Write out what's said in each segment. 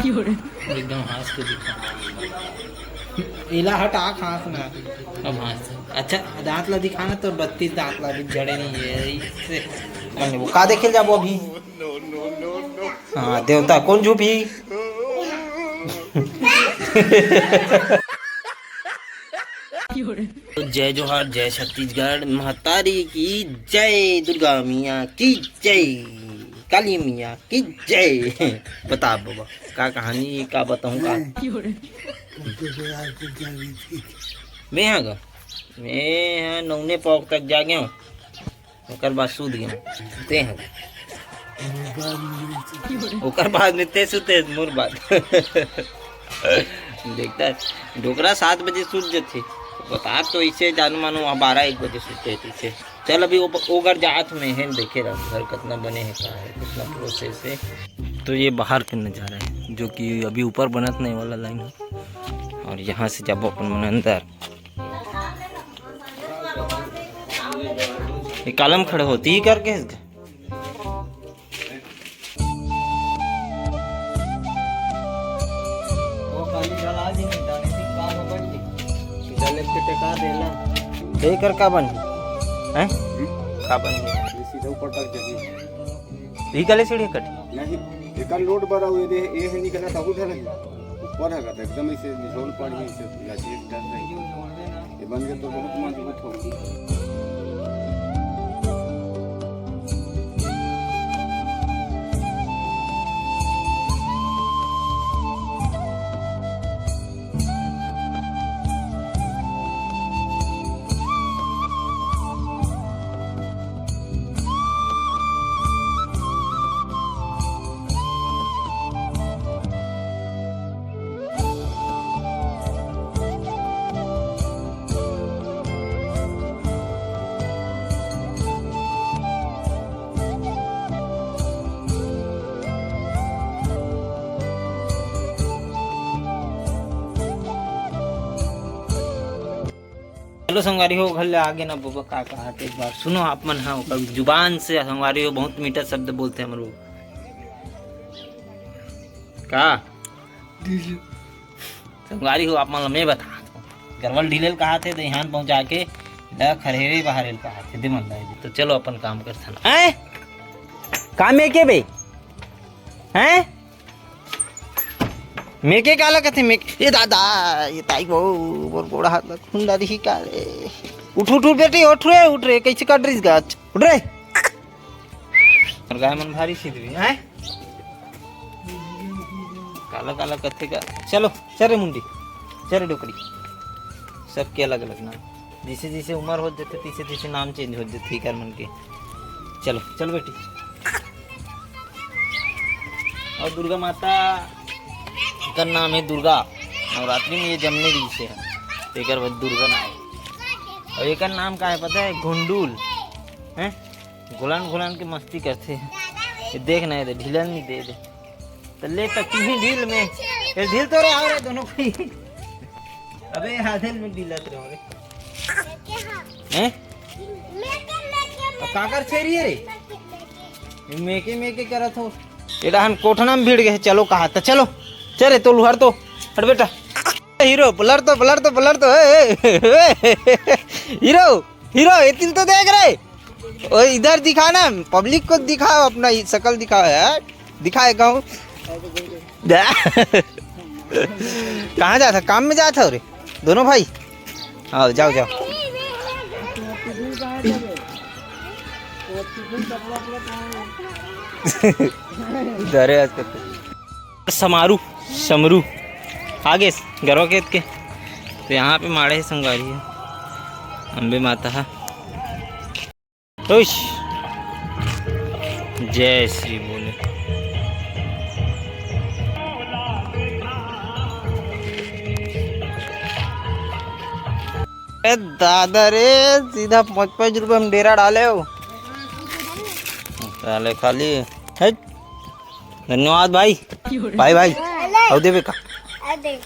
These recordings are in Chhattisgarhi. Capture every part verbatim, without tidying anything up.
एकदम हाँस के दिखा। एला हटा, हाँस ना। अब हाँस। अच्छा, दांत ला दिखाना, तो बत्तीस दांत ला भी जड़े नहीं है, इससे। वो का देखे जाबो अभी? हाँ, देवता कौन झूठी? तो जय जोहार, जय छत्तीसगढ़, महतारी की जय, दुर्गा मैया की जय, काली मैया की जय। बता बाबा, का कहानी, का बताऊँ का? मैं हाँ गा, मैं हाँ नौने पौक तक जागे हूँ। ओकर बाद सूत गेंव। ते ह। ओकर बाद में ते सुते मोर बाद। देखता है, डोकरा सात बजे सूत जथे। बता तो इसे जान मानो वहाँ बारह एक बजे सुते थे इसे। चल अभी ओ, ओगर जात में है, देखे रह घर कितना बने है, का है, कितना प्रोसेस है। तो ये बाहर के नज़ारा है, जो कि अभी ऊपर बनत नहीं वाला लाइन है। और यहाँ से जब अपन मन अंदर ये कालम खड़े होती ही करके इसका। ये कर का बन है? का बन है? ये सीधा ऊपर तक जाही। यही गले सीढ़ी कट। नहीं, एकर लोड बड़ा हुए दे, ये है निकला तब उधर है। ऊपर है तो एकदम इसे निचोड़ पड़ी, इसे लचील डर रही। ये बन के तो बहुत मजबूत होगी। चलो संगवारी हो, घर ले आगे ना बाबा, का कहा थे एक बार सुनो आप मन, हाँ, ओकर जुबान से संगवारी हो बहुत मीठा शब्द बोलते हैं हम लोग। का? संगवारी हो, आप मन ल मैं बता दो, गरवा ल ढीले ल कहा थे, दइहान पहुंचा के ल खरहेरे बहारे ल कहा थे, दे मन ला। तो चलो अपन काम करथन। हैं? काम में के बे? हैं? मेके काला कथे? मेके, ए दादा, ये ताई बहू, मोर गोड़ हाथ ला खून डारी ही का रे। उठ, उठ, उठ बेटी, उठ रे, उठ रे, कैसे काट रही गाछ? उठ रे। और गाय मन भारी सीधवी, हैं? काला काला कथे का। चलो, चल रे मुंडी, चल रे डोकरी। सबके अलग अलग नाम। जैसे जैसे उम्र हो जाते, तैसे तैसे नाम चेंज हो जाते, कर मन के। चलो, चल बेटी। और दुर्गा माता का नाम है दुर्गा, नवरात्रि में ये जमने भी से है, तो एकर बाद दुर्गा नाम है। और एकर नाम का है पता है? घुंडूल है, घुलन घुलन के मस्ती करते हैं। ये देख ना, ये ढीलन नहीं दे दे, तो ले तक तुम्हें ढील में, ये ढील तो रहे, आओ रे दोनों कोई। अबे आधे में ढीलत रहे रे। हैं? अब काकर छेरी है रे? मेके मेके करत हो। ये डहन कोठना में भिड़ गए, चलो कहा त चलो। चल रे, तो लुहर तो। हट बेटा। हीरो, पलट तो, पलट तो, पलट तो। ए, ए, ए, हीरो, हीरो, ये तिल तो देख रे। ओ, इधर दिखा ना, पब्लिक को दिखाओ, अपना ये शकल दिखाओ यार। दिखाए कहूँ। कहाँ जाता? काम में जाता हो रे दोनों भाई? आओ, जाओ, जाओ। डरे आज कते। समारू, समरू, आगे गरवा खेत के। तो यहाँ पे माड़े है संगवारी है, अम्बे माता है। खुश। जय श्री बोले। ए दादा रे, सीधा पाँच पाँच रुपए में डेरा डाले हो। डाले खाली है। धन्यवाद भाई। भाई, भाई। अउ देबे का? अउ दे।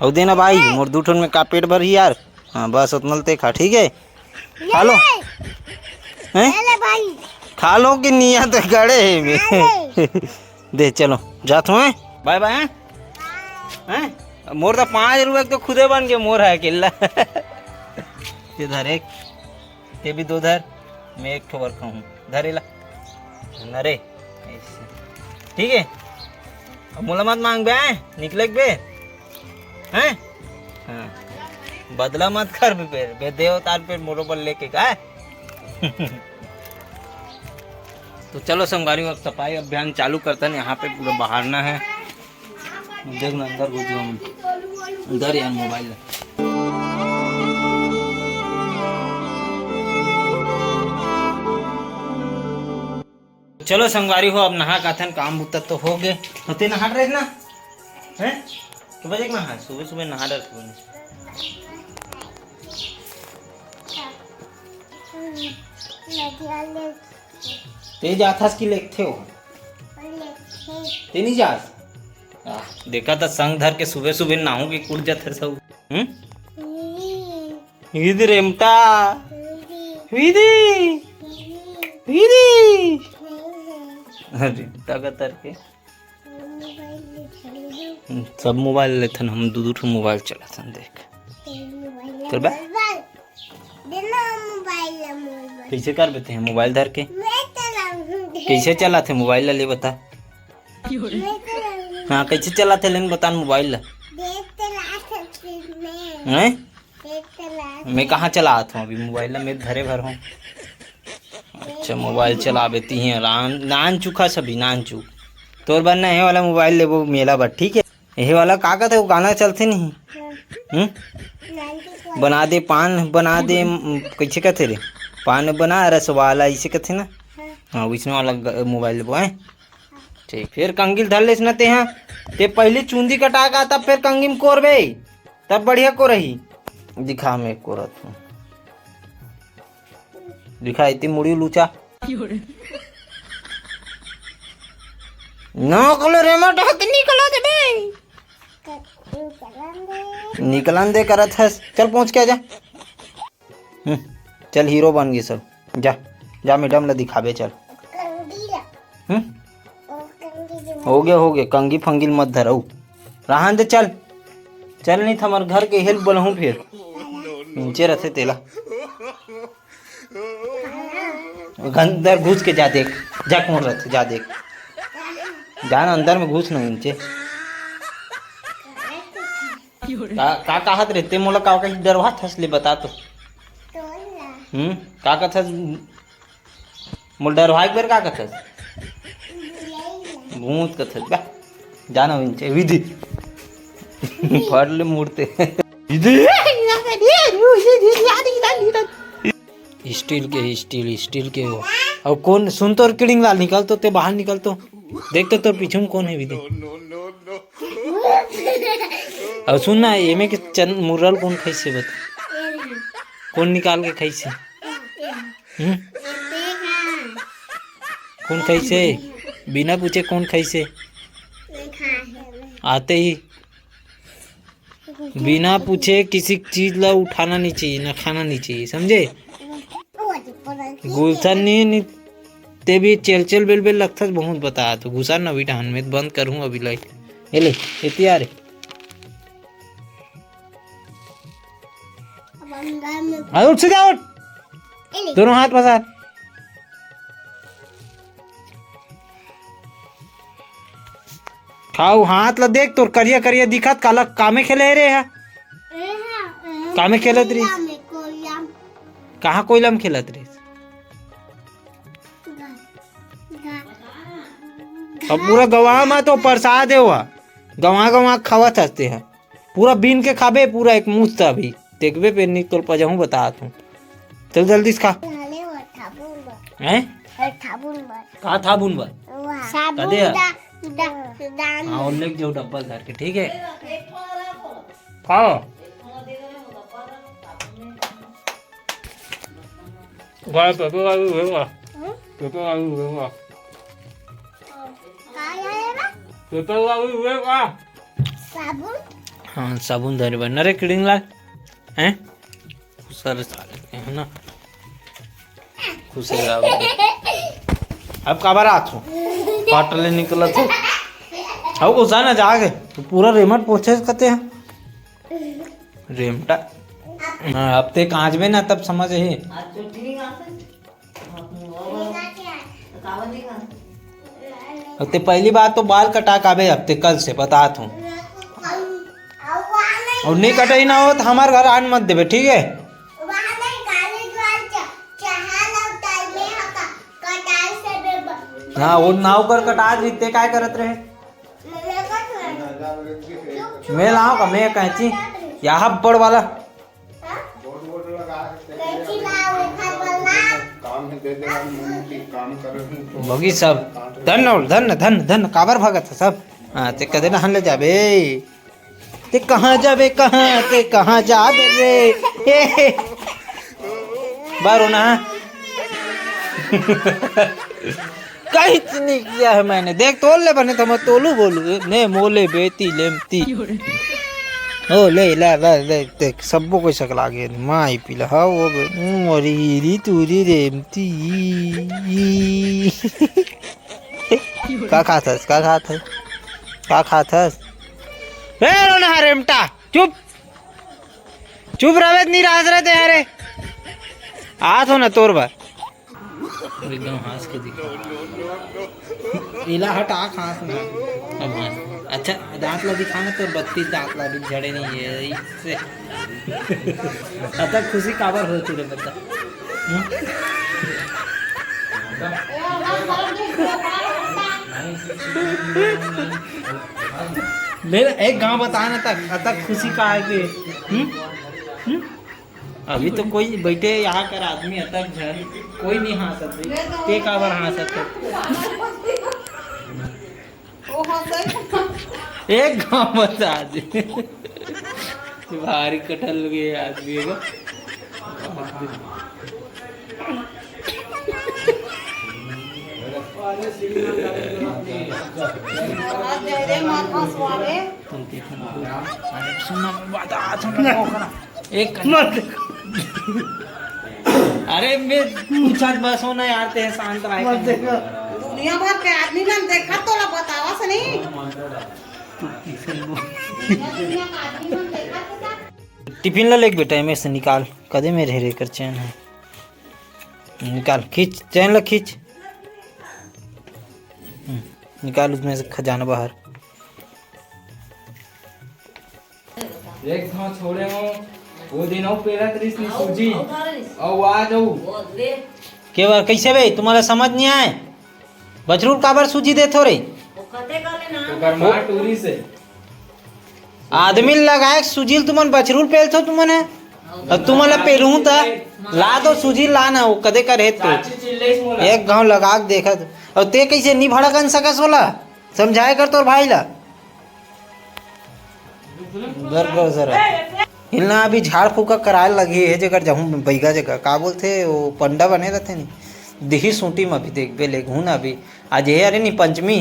अउ देना भाई, मोर दू ठन में का पेट भरही यार। हाँ, बस उतना ते खा, ठीक है? खा लो। ये ले। हैं? ये ले भाई। खा लो कि निया तो गड़े है में। खा ले। दे, चलो, जात हूँ, हैं? बाय बाय। हैं? मोर तो पाँच रुपया के तो खुदे बन के मोर है अकेला। ये धर एक, ये भी दो धर, मैं एक ठो बर खाहूँ। धर एला। न रे, ऐसे। ठीक है? अब मोला मत मांगबे, हैं? निकले के बे? हैं? हाँ। बदला मत कर बे, बे देव तार पे मोरो बल लेके का? तो चलो संगवारी हो, अब सफाई अभियान चालू करते हैं। यहाँ पे पूरा बहारना है। देख ना, अंदर घुस गया मैं। अंदर यार मोबाइल है। चलो संगवारी हो, अब नहा काथन, काम बुता तो हो गए। होते नहा रहे ना? हैं? तो बजे नहा, सुबह सुबह नहा रहे सुबह। नदिया ले ते जाथस कि लेगथे हो? लेगथे। ते नहीं जास? आह, देखा था संग धर के सुबह सुबह नाहू के कूद जाथे सब। हम्म? विधि। विधि रेमटा। विधि। विधि। विधि। विधि। अरे, ताकत धर के। मोबाइल ले चले जाओ। हम्म, सब मोबाइल लेथन हम, दू दू ठो मोबाइल चलाथन, देख। तेरे मोबाइल ले कर बे? मोबाइल। दे ना मोबाइल ले मोबाइल। कैसे कर देते हैं मोबाइल धर के? मैं चलाऊंगी। कैसे चलाथे मोबाइल ला, ले बता। मैं चलाऊंगी। हाँ, कैसे चलाथे, लेन बता न मोबाइल ला। देख चलाथे फिर मैं। हैं? देख चलाथे। मैं कहाँ चलात हूँ अभी मोबाइल ला, मैं धरे भर हूँ। अच्छा, मोबाइल चलाबे तिही, नान, नान चुका सभी, नान चुक। तोर बर ना, ये वाला मोबाइल लेबो मेला बर, ठीक है? ये वाला का कहते, वो गाना चलते नहीं। हम्म? बना दे पान, बना दे, म, कैसे कहते रे? पान बना रस वाला, इसे कहते ना? हाँ, वैसने वाला ग-, मोबाइल लेबो, हैं? ठीक, फिर कंघी ल धर लेस ना ते हाँ। ते पहली चुंदी कटा का, तब फिर कंघी में कोरबे, तब बढ़िया कोरही। दिखा, मैं कोरत हूँ। दिखा, इतनी मुड़ी लूचा। नकल रे मटा, तो निकला देबे। निकलन दे करत हस। चल, पहुँच के आ जा। हम्म, चल, हीरो बन गए सब। जा, जा, मैडम ला दिखाबे, चल। हम्म? हो गया, हो गया, कंगी फंगिल मत धरऊ। रहन दे, चल। चल, नहीं तो हमारे घर के हेल्प बोलहूँ फिर। नीचे रहते तेला। अंदर घुस के जा देख, जा कौन रहते, जा देख। जा ना, अंदर में घुस ना नीचे। का, का कहत रे? ते मोला का कही डरवाथस ले बता तो। हम्म, का कथस? मोला डरवाए के बेर का कथस? भूत कथस बा। जाना विंचे विधि। फट ले मुड़ते। विधि। स्टील के, स्टील, स्टील के हो। अब कौन सुन तो, किड़िंग लाल निकल तो, ते बाहर निकल तो। देख तो तोर पीछू में कौन है विधि। अब सुन ना, एमे के चन मुरल कौन खाइसे बता? कौन निकाल के खाइसे? हम्म? कौन खाइसे? बिना पूछे कौन खाइसे? आते ही बिना पूछे किसी चीज ला उठाना नहीं चाहिए, ना खाना नहीं चाहिए, समझे? गुलशन नहीं, नहीं, ते भी चेल चेल बेल बेल लगथस बहुत बता। तो घुसा नवी डहान में बंद करूँ अभी लाइट। ये ले, ये तैयार है। अब अंदर में अरे उठ, सीधा उठ। ये ले। दोनों हाथ पसार। खाऊ हाथ ला देख, तोर करिया करिया दिखत, काला कामे खेले रे हा? ए हा, ए, कामे खेलत रहिस? कोयला में, कोयला में। कहाँ कोयला में खेलत रहिस? गा-, गा-, अब पूरा गवा में तो प्रसाद है हुआ, गवा गवा खावत हंसते हैं। पूरा बीन के खाबे, पूरा एक मुस्त अभी। देखबे पे निक तोल पजाहूँ बतात हूँ। चल जल्दी से खा। लाले वो थाबुन बर। हैं? ए, थाबुन बर। का थाबुन बर? वाह। साबुन कदे है? दा-, दा-, दान। हाँ, और लेके जाओ डब्बा धर के, ठीक है? खाओ। गाय पेपर वाली हुए वाह। हम्म? पेपर वाली हुए वाह। का लाले बा? पेपर वाली हुए वाह। साबुन? हाँ, साबुन धरे बा। नरे किड़िंग लाल। हैं? खुश रहे साले के, है ना? खुश रहे। अब काबर आत हो? पाटले निकलत हो। अउ गुस्सा ना जागे, तो पूरा रेमट पोछे कते हैं। रेमटा। हाँ, अब ते कांच में ना तब समझ ही। अब ते पहली बात तो बाल कटा काबे, अब ते कल से बतात हूँ। अउ नहीं कटई ना हो तो हमार घर आन मत देबे, ठीक है? हाँ, वो नाव कर कटा दी, ते काय करत रहे? मैं लाऊं का, मैं कैंची, यहाँ बड़ वाला। भोगी सब, धन, धन, धन, धन, काबर भगत है सब। हाँ, ते कदे नहान ले जाबे। ते कहाँ जाबे, कहाँ, ते कहाँ जाबे रे? ए, बारो ना। कहीं नहीं किया है मैंने। देख, तोल ले बने तो मैं तोलू बोलू। ने मोले बेती लेमती। ओ, ले, ले, ले, ले, देख, सबको कोई सकला गया। माई पिला, हाँ, वो बे, हम्म, मोरी री तूरी रेमती। का खात हस? का खात हस? का खात हस? ए, रोना रेमटा, चुप। चुप रहबे, नहीं रहस रे ते, अरे। आत हो ना तोर बर। एकदम हंस के दिखा। इला हटा, हंस ना। अब हंस। अच्छा, दांत ला दिखा ना, तोर बत्तीस दांत ला भी झड़े नहीं है, इससे। अतक खुशी काबर हो तू रे, बता। हम्म? ले, एक गांव बता ना, तक, अतक खुशी का है कि, हम्म? हम्म? अभी तो कोई बैठे यहाँ कर आदमी अतक झन, कोई नहीं हंसत भाई। ते काबर हंसत है? एक गांव बता दे। भारी कटल गए आदमी को। अरे सुन ना, बात आ, सुन ना, वो करा। एक मत। अरे मैं पूछत बस हो ना यार, ते शांत रहे मत कर। देखो। दुनिया भर के आदमी मन देखा, तोला बतावा से नहीं। दुनिया का आदमी मन देखा तो का? टिफिन ला लेके बेटा, एमे से निकाल, कदे मेरे हेरे कर चैन है। निकाल, खींच, चैन ला खींच। हम्म, निकाल उसमें से खजाना बाहर। एक घाव छोड़े हो, वो दिन अउ पेला तरिस नी सूजी, अउ आज अउ। के बार कैसे बे? तुम्हारा समझ नहीं आए? बछरू काबर सूजी देथो रे? ओकर मार टूरी से। आदमी लगाए सूजी ल तुमन बछरू ल पेलथो तुमन है? अब तुमन ला पेलहूं त ला दो सूजी ला ना, वो कदे कर हे तो। एक घाव लगा के देखत। और ते कैसे नी भड़कन सकस होला? समझाए कर तोर भाई ला। बर बर जरा। हिलना अभी झाड़ फूका कराए लगी है, जेकर जहूं बैगा जगह का बोलथे, वो पंडा बने रहते नी। दिही सूटी में अभी देखबे ले घून अभी। आज ये अरे नी पंचमी।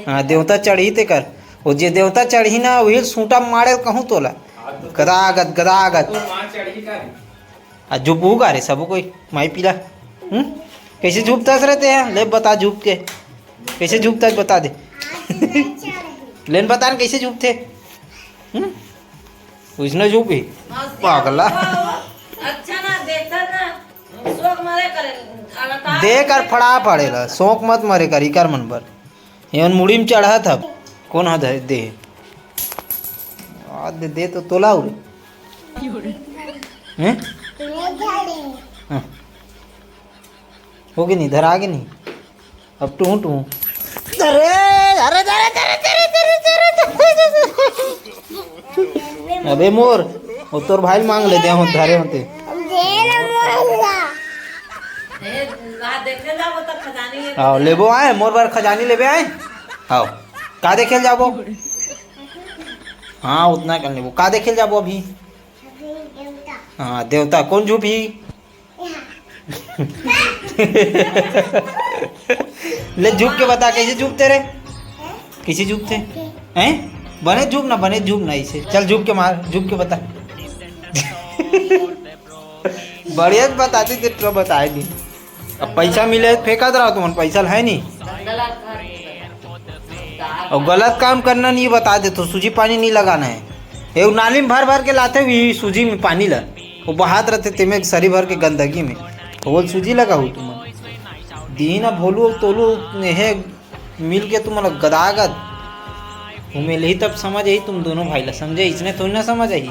हाँ, देवता चढ़ी ते कर। वो जे देवता चढ़ी ना, वही सूटा मारे कहूँ तोला। गदागद, गदागद। आ जुपू का रे सबो कोई, माई पीला। हम्म? कैसे झूपतस रहते हैं? ले बता झूप के। कैसे झूपतस बता दे। लेन बता न कैसे झूपथे? हम्म? उसने झूप ही। पागला। अच्छा ना, देखा ना, शौक मारे करे, अगर देख कर फड़ा पड़ेला, शौक मत मरे कर, इकर मन बर। एमन मुड़ी में चढ़त हव। कौन ह दे, दे? आ, दे, दे तो तोला उरे। हैं? हाँ। हो गे नहीं, धरा गे नहीं। अब टूं, टूं। अरे, अरे, अरे। अबे मोर, वो तोर भाई ल मांग ले, दे हो, धरे होते। दे ना मोर ला। ए, ला देखे जाबो त खजानी लेबे। आओ, लेबो आए, मोर बर खजानी लेबे आए। आओ, का देखे ल जाबो? हाँ, उतना कर लेबो। का देखे ल जाबो अभी? अभी देवता। हाँ, देवता। कौन झूपही? ले झूप के बता, कैसे झूपते रे? कैसे झूपते? हैं? बने झूप ना, बने झूप ना इसे। चल झूप के मार, झूप के बता। बढ़िया से बताती ते तो बताए दी। अब पैसा मिले तो फेंकत रहो तुमन, पैसा है नहीं। अउ गलत काम करना नहीं, बता देथों, सूजी पानी नहीं लगाना हे। ये नाली में भर भर के लाथे भी सूजी में पानी ला, वो बहात रहिथे तेमे सरी भर के गंदगी में, तो वो सूजी लगाहू तुमन। दीन अब भोलू अउ तोलू हे मिल के तुमन गदागद घूमे लेही, तब समझ आही तुम दोनों भाई ला, समझे? इसने थोड़ी ना समझ आही।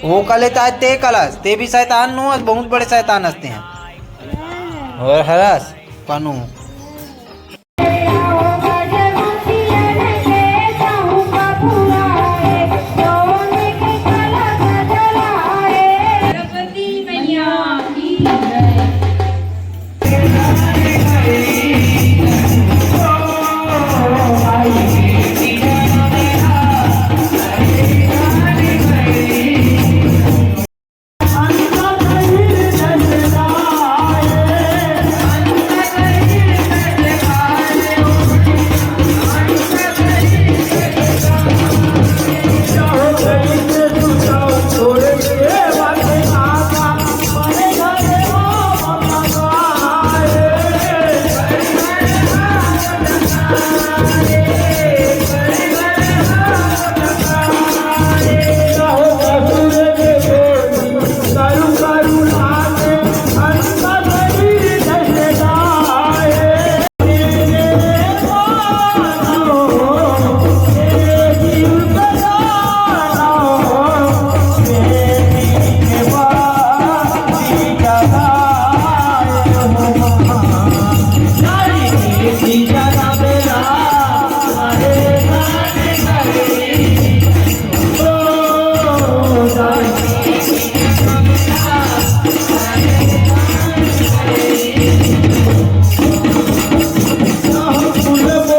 वो कले तो आज ते कलस, ते भी शैतान नो, आज बहुत बड़े शैतान हंसते हैं। और हरस पानू।